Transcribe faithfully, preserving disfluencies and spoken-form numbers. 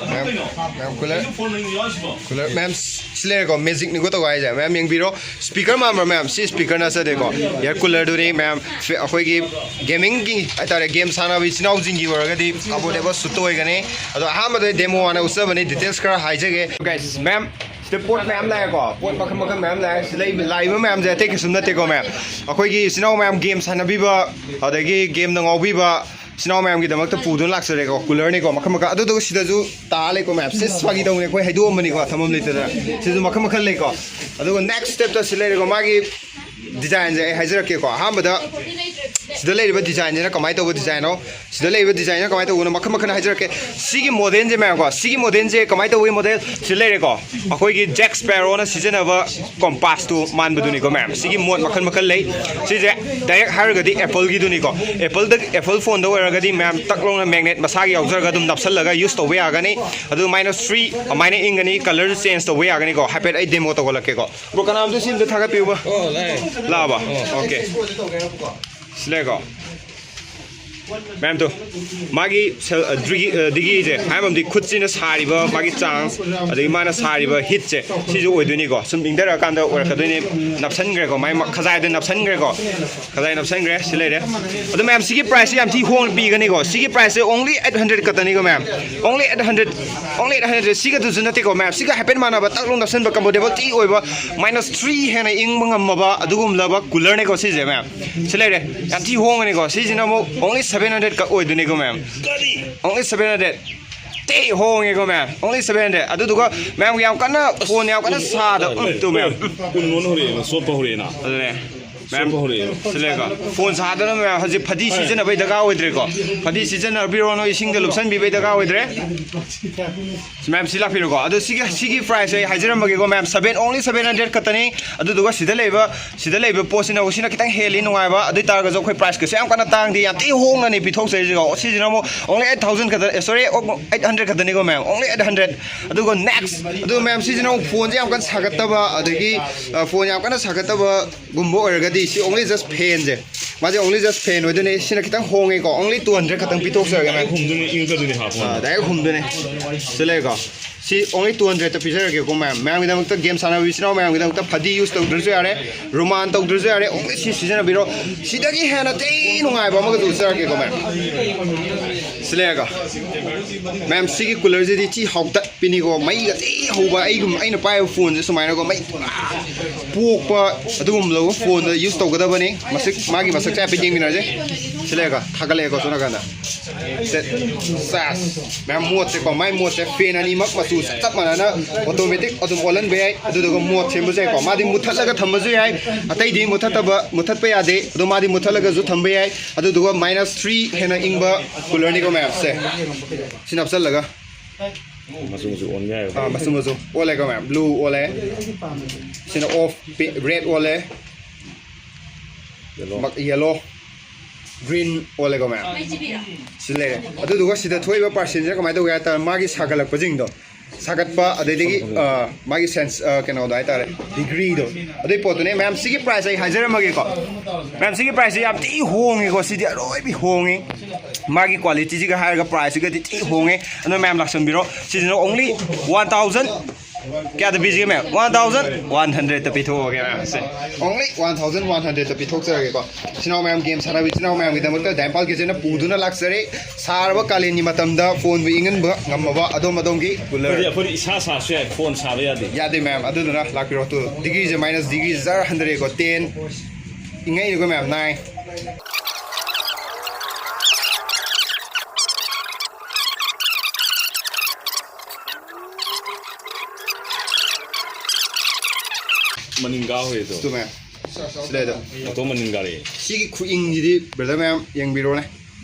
ꯃꯌꯥꯝ, ꯃꯌꯥꯝ cooler, cooler, ꯃꯌꯥꯝ ꯁꯤ ꯂꯩꯔꯦꯀꯣ, ꯃꯦꯖꯤꯛꯅꯤꯀꯣ ꯇꯧꯕ ꯍꯥꯏꯁꯦ꯫ ꯃꯌꯥꯝ ꯌꯦꯡꯕꯤꯔꯣ, ꯁ꯭ꯄꯤꯀꯔ ꯃꯥꯟꯕ꯭ꯔꯣ ꯃꯌꯥꯝ? ꯁꯤ ꯁ꯭ꯄꯤꯀꯔ ꯅꯠꯆꯗꯦꯀꯣ, ꯑꯦꯌꯔ ꯀꯨꯂꯔꯗꯨꯅꯤ ꯃꯌꯥꯝ꯫ ꯐꯦ-, ꯑꯩꯈꯣꯏꯒꯤ ꯒꯦꯃꯤꯡꯒꯤ ꯍꯥꯏꯇꯥꯔꯦ, ꯒꯦꯝ ꯁꯥꯟꯅꯕ ꯏꯆꯤꯟ ꯏꯅꯥꯎꯁꯤꯡꯒꯤ ꯑꯣꯏꯔꯒꯗꯤ ꯀꯝꯐꯣꯔꯇꯦꯕꯜ ꯁꯨꯠꯇ ꯑꯣꯏꯒꯅꯤ꯫ ꯑꯗꯣ ꯑꯍꯥꯟꯕꯗ ꯗꯦꯃꯣ ꯍꯥꯟꯅ ꯎꯠꯆꯕꯅꯤ, ꯗꯤꯇꯦꯜꯁ ꯈꯔ ꯍꯥꯏꯖꯒꯦ꯫ ꯒꯥꯏꯁ, ꯃꯌꯥꯝ, ꯁꯤꯗ ꯄꯣꯠ ꯃꯌꯥꯝ ꯂꯥꯛꯑꯦꯀꯣ, ꯄꯣꯠ ꯃꯈꯜ ꯃꯈꯜ ꯃꯌꯥꯝ ꯂꯥꯛꯑꯦ꯫ ꯁꯤ ꯂꯩ-, ꯂꯥꯛꯏꯕ ꯃꯌꯥꯝꯁꯦ ꯑꯇꯩ ꯀꯩꯁꯨꯝ ꯅꯠꯇꯦꯀꯣ ꯃꯌꯥꯝ, ꯑꯩꯈꯣꯏꯒꯤ ꯏꯆꯤꯟ ꯏꯅꯥꯎ ꯃꯌꯥꯝ ꯒꯦꯝ ꯁꯥꯟꯅꯕꯤꯕ, ꯑꯗꯒꯤ ꯒꯦꯝꯗ ꯉꯥꯎꯕꯤꯕ ꯏꯆꯤꯟ ꯏꯅꯥꯎ ꯃꯌꯥꯝꯒꯤꯗꯃꯛꯇ ꯄꯨꯗꯨꯅ ꯂꯥꯛꯆꯔꯦꯀꯣ, ꯀꯨꯂꯔꯅꯤꯀꯣ ꯃꯈꯜ ꯃꯈꯜ꯫ ꯑꯗꯨꯗꯨꯒ ꯁꯤꯗꯁꯨ ꯇꯥ ꯂꯩꯀꯣ ꯃꯌꯥꯝ, ꯁꯤꯁ ꯐꯥꯒꯤ ꯇꯧꯕꯅꯦ, ꯑꯩꯈꯣꯏ ꯍꯥꯏꯗꯣꯛꯑꯝꯕꯅꯤꯀꯣ, ꯊꯝꯐꯝ ꯂꯩꯇꯗꯅ꯫ ꯁꯤꯁꯨ ꯃꯈꯜ ꯃꯈꯜ ꯂꯩꯀꯣ꯫ ꯑꯗꯨꯒ ꯅꯦꯛꯁ ꯁ꯭ꯇꯦꯞꯇ ꯁꯤ ꯂꯩꯔꯦꯀꯣ, ꯃꯥꯒꯤ ꯗꯤꯖꯥꯏꯟꯁꯦ ꯑꯩ ꯍꯥꯏꯖꯔꯛꯀꯦꯀꯣ꯫ ꯑꯍꯥꯟꯕꯗ ꯁꯤꯗ ꯂꯩꯔꯤꯕ ꯗꯤꯖꯥꯏꯟꯁꯤꯅ ꯀꯃꯥꯏꯅ ꯇꯧꯕ ꯗꯤꯖꯥꯏꯟꯅꯣ, ꯁꯤꯗ ꯂꯩꯔꯤꯕ ꯗꯤꯖꯥꯏꯟꯁꯤꯅ ꯀꯃꯥꯏꯅ ꯇꯧꯕꯅꯣ, ꯃꯈꯜ ꯃꯈꯜ ꯍꯥꯏꯖꯔꯛꯀꯦ꯫ ꯁꯤꯒꯤ ꯃꯣꯗꯦꯜꯁꯦ ꯃꯌꯥꯝꯀꯣ, ꯁꯤꯒꯤ ꯃꯣꯗꯦꯜꯁꯦ ꯀꯃꯥꯏꯅ ꯇꯧꯕꯒꯤ ꯃꯣꯗꯦꯜ ꯁꯤ ꯂꯩꯔꯦꯀꯣ꯫ ꯑꯩꯈꯣꯏꯒꯤ ꯖꯦꯛ ꯁ꯭ꯄꯦꯔꯣꯅ ꯁꯤꯖꯤꯟꯅꯕ ꯀꯣꯝꯄꯥꯁꯇꯨ ꯃꯥꯟꯕꯗꯨꯅꯤꯀꯣ ꯃꯌꯥꯝ꯫ ꯁꯤꯒꯤ ꯃꯣꯗ ꯃꯈꯜ ꯃꯈꯜ ꯂꯩ꯫ ꯁꯤꯁꯦ ꯗꯥꯏꯔꯦꯛ ꯍꯥꯏꯔꯒꯗꯤ ꯑꯦꯄꯜꯒꯤꯗꯨꯅꯤꯀꯣ꯫ ꯑꯦꯄꯜꯗ, ꯑꯦꯄꯜ ꯐꯣꯟꯗ ꯑꯣꯏꯔꯒꯗꯤ ꯃꯌꯥꯝ ꯇꯛ ꯂꯥꯎꯅ ꯃꯦꯒꯅꯦꯠ ꯃꯁꯥꯒꯤ ꯌꯥꯎꯖꯔꯒ ꯑꯗꯨꯝ ꯅꯞꯁꯜꯂꯒ ꯌꯨꯁ ꯇꯧꯕ ꯌꯥꯒꯅꯤ꯫ ꯑꯗꯨ ꯃꯥꯏꯅꯁ ꯊ꯭ꯔꯤ ꯑꯗꯨꯃꯥꯏꯅ ꯏꯪꯒꯅꯤ, ꯀꯂꯔꯁꯨ ꯆꯦꯟꯖ ꯇꯧꯕ ꯌꯥꯒꯅꯤꯀꯣ꯫ ꯍꯥꯏꯐꯦꯠ ꯑꯩ ꯗꯦꯃꯣ ꯇꯧꯍꯜꯂꯛꯀꯦꯀꯣ꯫ ꯕ꯭ꯔꯣ, ꯀꯅꯥꯝꯇ ꯁꯤ ꯑꯝꯇ ꯊꯥꯒꯠꯄꯤꯌꯨꯕ꯫ ꯑꯣ, ꯂꯥꯛꯑꯦ꯫ ꯂꯥꯛꯑꯕ? ꯑꯣ꯫ ꯑꯣꯀꯦ꯫ ꯁꯤ ꯂꯩꯔꯦꯀꯣ꯫ ꯃꯌꯥꯝꯗꯣ, ꯃꯥꯒꯤ ꯁꯦꯜ-, ꯑ, ꯗ꯭ꯔꯤꯒꯤ-, ꯑ, ꯗꯤꯒꯤꯁꯦ, ꯍꯥꯏꯕ ꯑꯃꯗꯤ ꯈꯨꯠꯁꯤꯅ ꯁꯥꯔꯤꯕ ꯃꯥꯒꯤ ꯆꯥꯟꯁ, ꯑꯗꯒꯤ ꯃꯥꯅ ꯁꯥꯔꯤꯕ ꯍꯤꯠꯁꯦ, ꯁꯤꯁꯨ ꯑꯣꯏꯗꯣꯏꯅꯤꯀꯣ꯫ ꯁꯨꯝ ꯏꯪꯊꯔꯛꯑꯀꯥꯟꯗ ꯑꯣꯏꯔꯛꯀꯗꯣꯏꯅꯦ꯫ ꯅꯞꯁꯟꯈ꯭ꯔꯦꯀꯣ, ꯃꯥꯏ ꯃ-, ꯈꯖꯥꯏꯗ ꯅꯞꯁꯟꯈ꯭ꯔꯦꯀꯣ꯫ ꯈꯖꯥꯏ ꯅꯞꯁꯟꯈ꯭ꯔꯦ, ꯁꯤ ꯂꯩꯔꯦ꯫ ꯑꯗꯣ ꯃꯌꯥꯝ, ꯁꯤꯒꯤ ꯄ꯭ꯔꯥꯏꯁꯁꯦ ꯌꯥꯝ ꯊꯤ ꯍꯣꯡꯅ ꯄꯤꯒꯅꯤꯀꯣ꯫ ꯁꯤꯒꯤ ꯄ꯭ꯔꯥꯏꯁꯁꯦ only eight hundred ꯈꯛꯇꯅꯤꯀꯣ ꯃꯌꯥꯝ꯫ Only eight hundred, only eight hundred꯫ ꯁꯤꯒꯗꯨꯁꯨ ꯅꯠꯇꯦꯀꯣ ꯃꯌꯥꯝ, ꯁꯤꯒ ꯍꯥꯏꯐꯦꯠ ꯃꯥꯟꯅꯕ, ꯇꯛ ꯂꯥꯎ ꯅꯞꯁꯟꯕ, ꯀꯝꯐꯣꯔꯇꯦꯕꯜ ꯊꯤ ꯑꯣꯏꯕ, ꯃꯥꯏꯅꯁ ꯊ꯭ꯔꯤ ꯍꯦꯟꯅ ꯏꯪꯕ ꯉꯝꯃꯕ ꯑꯗꯨꯒꯨꯝꯂꯕ ꯀꯨꯂꯔꯅꯦꯀꯣ ꯁꯤꯁꯦ ꯃꯌꯥꯝ꯫ ꯁꯤ ꯂꯩꯔꯦ꯫ ꯌꯥꯝ ꯊꯤ ꯍꯣꯡꯉꯅꯤꯀꯣ꯫ ꯁꯤꯁꯤꯅ ꯑꯃꯨꯛ only seven hundred ꯈꯛ ꯑꯣꯏꯗꯣꯏꯅꯤꯀꯣ ꯃꯌꯥꯝ꯫ Only seven hundred꯫ ꯊꯤ ꯍꯣꯡꯉꯦꯀꯣ ꯃꯌꯥꯝ, only seven hundred꯫ ꯑꯗꯨꯗꯨꯒ ꯃꯌꯥꯝ, ꯌꯥꯝ ꯀꯟꯅ ꯐꯣꯟ ꯌꯥꯝ ꯀꯟꯅ ꯁꯥꯗꯕ, ꯎꯝ, ꯇꯨ ꯃꯌꯥꯝ꯫ ꯎꯟ ꯂꯣꯟ ꯍꯧꯔꯛꯑꯦꯅ, ꯆꯣꯠꯄ ꯍꯧꯔꯛꯑꯦꯅ꯫ ꯑꯗꯨꯅꯦ ꯃꯌꯥꯝ, ꯆꯣꯠꯄ ꯍꯧꯔꯛꯑꯦꯅ꯫ ꯁꯤ ꯂꯩꯀꯣ꯫ ꯐꯣꯟ ꯁꯥꯗꯅ ꯃꯌꯥꯝ ꯍꯧꯖꯤꯛ ꯐꯗꯤ ꯁꯤꯖꯤꯟꯅꯕꯩ ꯗꯔꯀꯥꯔ ꯑꯣꯏꯗ꯭ꯔꯦꯀꯣ꯫ ꯐꯗꯤ ꯁꯤꯖꯤꯟꯅꯕꯤꯔꯣꯅꯣ, ꯏꯁꯤꯡꯗ ꯂꯨꯞꯁꯟꯕꯤꯕꯩ ꯗꯔꯀꯥꯔ ꯑꯣꯏꯗ꯭ꯔꯦ꯫ ꯃꯌꯥꯝ ꯁꯤ ꯂꯥꯛꯄꯤꯔꯣꯀꯣ꯫ ꯑꯗꯣ ꯁꯤꯒꯤ, ꯁꯤꯒꯤ ꯄ꯭ꯔꯥꯏꯁꯁꯦ ꯑꯩ ꯍꯥꯏꯖꯔꯝꯃꯒꯦꯀꯣ ꯃꯌꯥꯝ, seven, only seven hundred ꯈꯛꯇꯅꯤ꯫ ꯑꯗꯨꯗꯨꯒ ꯁꯤꯗ ꯂꯩꯕ, ꯁꯤꯗ ꯂꯩꯕ ꯄꯣꯠꯁꯤꯅ, ꯁꯤꯅ ꯈꯤꯇꯪ ꯍꯦꯜꯂꯤ ꯅꯨꯡꯉꯥꯏꯕ꯫ ꯑꯗꯨ ꯑꯣꯏ ꯇꯥꯔꯒꯁꯨ ꯑꯩꯈꯣꯏ ꯄ꯭ꯔꯥꯏꯁ ꯀꯩꯁꯨ ꯌꯥꯝ ꯀꯟꯅ ꯇꯥꯡꯗꯦ, ꯌꯥꯝ ꯊꯤ ꯍꯣꯡꯅꯅꯦ ꯄꯤꯊꯣꯛꯆꯔꯤꯁꯤꯀꯣ꯫ ꯁꯤꯁꯤꯅ ꯑꯃꯨꯛ only eight thousand ꯈꯛꯇ, ꯑꯦ, sorry, eight hundred ꯈꯛꯇꯅꯤꯀꯣ ꯃꯌꯥꯝ, only eight hundred꯫ ꯑꯗꯨꯒ next, ꯑꯗꯨꯒ ꯃꯌꯥꯝ ꯁꯤꯁꯤꯅ ꯑꯃꯨꯛ ꯐꯣꯟꯁꯦ ꯌꯥꯝ ꯀꯟꯅ ꯁꯥꯒꯠꯇꯕ, ꯑꯗꯒꯤ, ꯑ, ꯐꯣꯟ ꯌꯥꯝ ꯀꯟꯅ ꯁꯥꯒꯠꯇꯕꯒꯨꯝꯕ ꯑꯣꯏꯔꯒꯗꯤ ꯁꯤ only just fanꯁꯦ, ꯃꯥꯁꯦ only just fan ꯑꯣꯏꯗꯣꯏꯅꯦ꯫ ꯁꯤꯅ ꯈꯤꯇꯪ ꯍꯣꯡꯉꯦꯀꯣ, only two hundred ꯈꯛꯇꯪ ꯄꯤꯊꯣꯛꯆꯔꯒꯦ ꯃꯌꯥꯝ꯫ ꯍꯨꯝꯗꯨꯅ ꯏꯪꯉꯛꯀꯗꯣꯏꯅꯤ ꯍꯥꯞꯄꯣ꯫ ꯑꯥ, direct ꯍꯨꯝꯗꯣꯏꯅꯦ꯫ ꯁꯤ ꯂꯩꯔꯦꯀꯣ, ꯁꯤ only two hundredꯇ ꯄꯤꯖꯔꯒꯦꯀꯣ ꯃꯌꯥꯝ꯫ ꯃꯌꯥꯝꯒꯤꯗꯃꯛꯇ, game ꯁꯥꯟꯅꯕ ꯏꯆꯤꯟ ꯏꯅꯥꯎ ꯃꯌꯥꯝꯒꯤꯗꯃꯛꯇ ꯐꯗꯤ use ꯇꯧꯗ꯭ꯔꯁꯨ ꯌꯥꯔꯦ, ꯔꯨꯃꯥꯟ ꯇꯧꯗ꯭ꯔꯁꯨ ꯌꯥꯔꯦ, only ꯁꯤ ꯁꯤꯖꯤꯟꯅꯕꯤꯔꯣ꯫ ꯁꯤꯗꯒꯤ ꯍꯦꯟꯅ ꯊꯤ ꯅꯨꯡꯉꯥꯏꯕ ꯑꯃꯒ ꯎꯠꯆꯔꯛꯀꯦꯀꯣ ꯃꯌꯥꯝ꯫ ꯁꯤ ꯂꯩꯔꯦꯀꯣ ꯃꯌꯥꯝ, ꯁꯤꯒꯤ coolerꯁꯤꯗꯤ ꯊꯤ ꯍꯥꯎꯇꯠꯄꯤꯅꯤꯀꯣ, ꯃꯩꯒ ꯊꯤ ꯍꯧꯕ꯫ ꯑꯩꯒꯨꯝ ꯑꯩꯅ ꯄꯥꯏꯕ phoneꯁꯦ ꯁꯨꯃꯥꯏꯅꯀꯣ, ꯃꯩ ꯄꯨꯔꯥ ꯄꯣꯛꯄ ꯑꯗꯨꯒꯨꯝꯂꯕ phoneꯗ use ꯇꯧꯒꯗꯕꯅꯤ꯫ ꯃꯁꯛ, ꯃꯥꯒꯤ ꯃꯁꯛꯁꯦ ꯍꯥꯏꯐꯦꯠ ꯌꯦꯡꯃꯤꯟꯅꯔꯁꯦ꯫ ꯁꯤ ꯂꯩꯔꯦꯀꯣ, ꯊꯥꯒꯠꯂꯛꯑꯦꯀꯣ ꯁꯣꯝ ꯅꯥꯀꯟꯗ꯫ ꯁꯦ, ꯁꯥꯁ꯫ ꯃꯌꯥꯝ ꯃꯣꯠꯁꯦꯀꯣ, ꯃꯥꯏ ꯃꯣꯠꯁꯦ fan ꯑꯅꯤꯃꯛ ꯃꯆꯨ ꯆꯞ ꯆꯞ ꯃꯥꯟꯅꯅ automatic ꯑꯗꯨꯝ ꯑꯣꯜꯍꯟꯕ ꯌꯥꯏ꯫ ꯑꯗꯨꯗꯨꯒ mode ꯁꯦꯝꯕꯁꯨ ꯌꯥꯏꯀꯣ꯫ ꯃꯥꯗꯤ ꯃꯨꯠꯊꯠꯂꯒ ꯊꯝꯕꯁꯨ ꯌꯥꯏ, ꯑꯇꯩꯗꯤ ꯃꯨꯠꯊꯠꯇꯕ, ꯃꯨꯠꯊꯠꯄ ꯌꯥꯗꯦ꯫ ꯑꯗꯣ ꯃꯥꯗꯤ ꯃꯨꯠꯊꯠꯂꯒꯁꯨ ꯊꯝꯕ ꯌꯥꯏ꯫ ꯑꯗꯨꯗꯨꯒ minus three ꯍꯦꯟꯅ ꯏꯪꯕ coolerꯅꯤꯀꯣ ꯃꯌꯥꯝꯁꯦ꯫ ꯁꯤ ꯅꯞꯁꯜꯂꯒ ꯃꯆꯨ ꯃꯆꯨ ꯑꯣꯟꯕ ꯌꯥꯏꯕ꯫ ꯑꯥ, ꯃꯆꯨ ꯃꯆꯨ ꯑꯣꯜꯂꯦꯀꯣ ꯃꯌꯥꯝ꯫ Blue ꯑꯣꯜꯂꯦ, ꯁꯤꯅ off, red ꯑꯣꯜꯂꯦ, Yellow꯫ ꯃꯛ-, yellow, green ꯑꯣꯜꯂꯦꯀꯣ ꯃꯌꯥꯝ꯫ ꯁꯤ ꯂꯩꯔꯦ꯫ ꯑꯗꯨꯗꯨꯒ ꯁꯤꯗ ꯊꯣꯛꯏꯕ percentꯁꯦ ꯀꯃꯥꯏꯅ ꯇꯧꯒꯦ ꯍꯥꯏ ꯇꯥꯔꯗꯤ, ꯃꯥꯒꯤ ꯁꯥꯒꯠꯂꯛꯄꯁꯤꯡꯗꯣ, ꯁꯥꯒꯠꯄ, ꯑꯗꯩꯗꯒꯤ ꯑ, ꯃꯥꯒꯤ sense, ꯑ, ꯀꯩꯅꯣꯗꯣ ꯍꯥꯏꯇꯥꯔꯦ, degreeꯗꯣ, ꯑꯗꯨꯏ ꯄꯣꯠꯇꯨꯅꯦ ꯃꯌꯥꯝ꯫ ꯁꯤꯒꯤ price ꯑꯩ ꯍꯥꯏꯖꯔꯝꯃꯒꯦꯀꯣ ꯃꯌꯥꯝ꯫ ꯁꯤꯒꯤ priceꯁꯦ ꯌꯥꯝ ꯊꯤ ꯍꯣꯡꯉꯤꯀꯣ꯫ ꯁꯤꯗꯤ ꯑꯔꯣꯏꯕꯤ ꯍꯣꯡꯉꯤ꯫ ꯃꯥꯒꯤ qualityꯁꯤꯒ ꯍꯥꯏꯔꯒ priceꯁꯤꯒꯗꯤ ꯊꯤ ꯍꯣꯡꯉꯦ꯫ ꯑꯗꯨꯅ ꯃꯌꯥꯝ ꯂꯥꯛꯁꯟꯕꯤꯔꯣ꯫ ꯁꯤꯁꯤꯅ only one thousand, ꯀꯌꯥꯗ ꯄꯤꯁꯤꯒꯦ ꯃꯌꯥꯝ? One thousand one hundredꯇ ꯄꯤꯊꯣꯛꯑꯒꯦ ꯃꯌꯥꯝꯁꯦ꯫ Only one thousand one hundredꯇ ꯄꯤꯊꯣꯛꯆꯔꯒꯦꯀꯣ꯫ ꯏꯆꯤꯟ ꯏꯅꯥꯎ ꯃꯌꯥꯝ, game ꯁꯥꯟꯅꯕ ꯏꯆꯤꯟ ꯏꯅꯥꯎ ꯃꯌꯥꯝꯒꯤꯗꯃꯛꯇ ꯗꯥꯏꯝꯄꯥꯜ ꯀꯤꯆꯟꯅ ꯄꯨꯗꯨꯅ ꯂꯥꯛꯆꯔꯦ꯫ ꯁꯥꯔꯕ ꯀꯥꯂꯦꯟꯒꯤ ꯃꯇꯝꯗ phoneꯕꯨ ꯏꯪꯍꯟꯕ ꯉꯝꯃꯕ ꯑꯗꯣꯝ ꯑꯗꯣꯝꯒꯤ cooler꯫ ꯑꯩꯈꯣꯏꯗꯤ, ꯑꯩꯈꯣꯏꯗꯤ ꯏꯁꯥ ꯁꯥꯁꯨ ꯌꯥꯏ, phone ꯁꯥꯕ ꯌꯥꯗꯦ꯫ ꯌꯥꯗꯦ ꯃꯌꯥꯝ, ꯑꯗꯨꯗꯨꯅ ꯂꯥꯛꯄꯤꯔꯣ꯫ ꯇꯨ, degreeꯁꯦ minus degree ꯖꯔ ꯍꯟꯊꯔꯛꯑꯦꯀꯣ, ten꯫ ꯏꯪꯉꯛꯏꯅꯤꯀꯣ ꯃꯌꯥꯝ, nine꯫ ꯃꯅꯤꯡ ꯀꯥ ꯍꯣꯏꯗꯣ꯫ ꯇꯨ ꯃꯌꯥꯝ꯫ ꯁꯤ ꯂꯩꯗꯣ꯫ ꯑꯣꯇꯣ ꯃꯅꯤꯡ ꯀꯥꯔꯛꯑꯦ꯫ ꯁꯤꯒꯤ ꯈꯨꯏꯪꯁꯤꯗꯤ brother ꯃꯌꯥꯝ ꯌꯦꯡꯕꯤꯔꯣꯅꯦ꯫